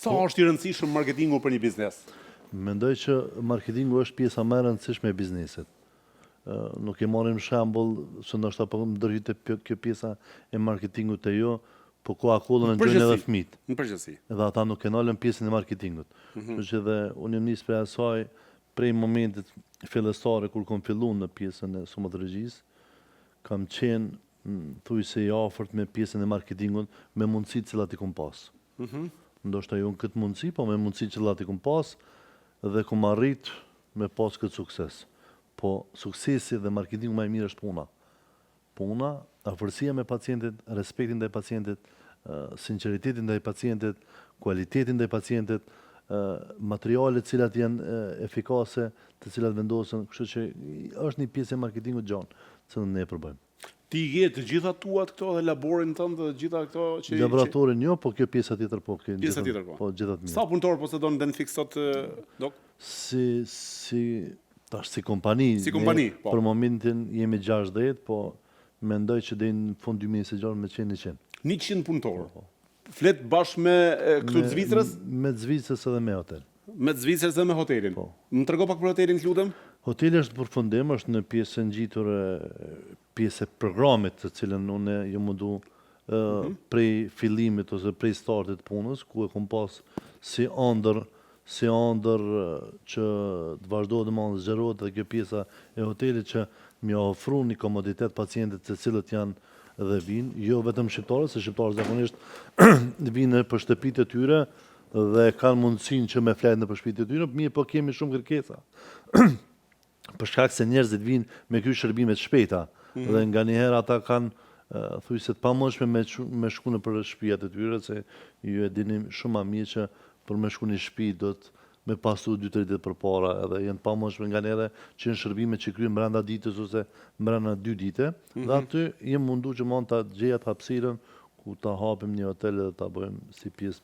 Sa është i rëndësishëm marketingu për një biznes? Mendoj që marketingu është pjesa më e rëndësishme e biznesit. Nuk e marrim shembull se ndoshta po më ndërhyte kjo pjesa e marketingut te ju, po Coca-Colën e ngjojnë edhe fëmijët. Në përgjithësi. Edhe ata nuk e nalën pjesën e marketingut. Kështu që edhe unë jam nis prej asaj, prej momentit fillestare kur kom fillu në pjesën e stomatologjisë, kam qenë thujse i afërt me pjesën e marketingut, me mundësi të cilat i kom pas. Ndoshta jo në këtë mundësi, po me mundësi të cilat i kom pas dhe kom arrit me pas këtë sukses. Po suksesi dhe marketingu më i mirë është puna. Puna, afërsia me pacientit, respektin ndaj pacientit, sinqeritetin ndaj pacientit, kualitetin ndaj pacientit, materialet cilat janë efikase, të cilat vendosen, kështu që është një pjesë e marketingut gjanë, të cilën ne e përbëjmë. Ti i ke të gjitha tuat këto dhe laborin tënd dhe të gjitha këto që Laboratorin jo, po kjo pjesa tjetër po. Kjo Pjesa tjetër po. Po, gjithat mirë. Sa punëtor posedon Denfix sot, dok? Si, tash si kompani. Si kompani, ne, po. Për momentin jemi 60, po mendoj që deri në fund 2026 me qenë 100. 100 punëtor. Po. Flet bashkë me këtu të Zvicrës? Me të Zvicrës edhe me hotel. Me të Zvicrës edhe me hotelin. Po. Më trego pak për hotelin, të lutem. Hoteli është në përfundim, është në pjesë ngjitur, pjesë e programit të cilën unë jam mundu prej fillimit ose prej startit të punës, ku e kom pas si ëndër që të vazhdohet dhe më zgjerohet edhe kjo pjesa e hotelit që më ofru një komoditet pacientët të cilët janë dhe vinë, jo vetëm shqiptarët, se shqiptarët zakonisht vinë për shtëpitë e tyre dhe kanë mundësinë që me flet në për shtëpitë e tyre, mirë po kemi shumë kërkesa. Për shkak se njerëzit vinë me ky shërbime të shpejta dhe nga njëherë ata kanë thujse të pamundshme me shku në për shtëpiat e tyre, se ju e dini shumë ma mirë që për me shku në shtëpi do të me pasu 2-3 ditë përpara edhe janë të pamundshme nga njëherë që janë shërbime që kryen brenda ditës ose brenda 2 dite, dhe aty jem mundu që mund ta gjej atë hapësirën ku ta hapim një hotel edhe ta bëjmë si pjesë.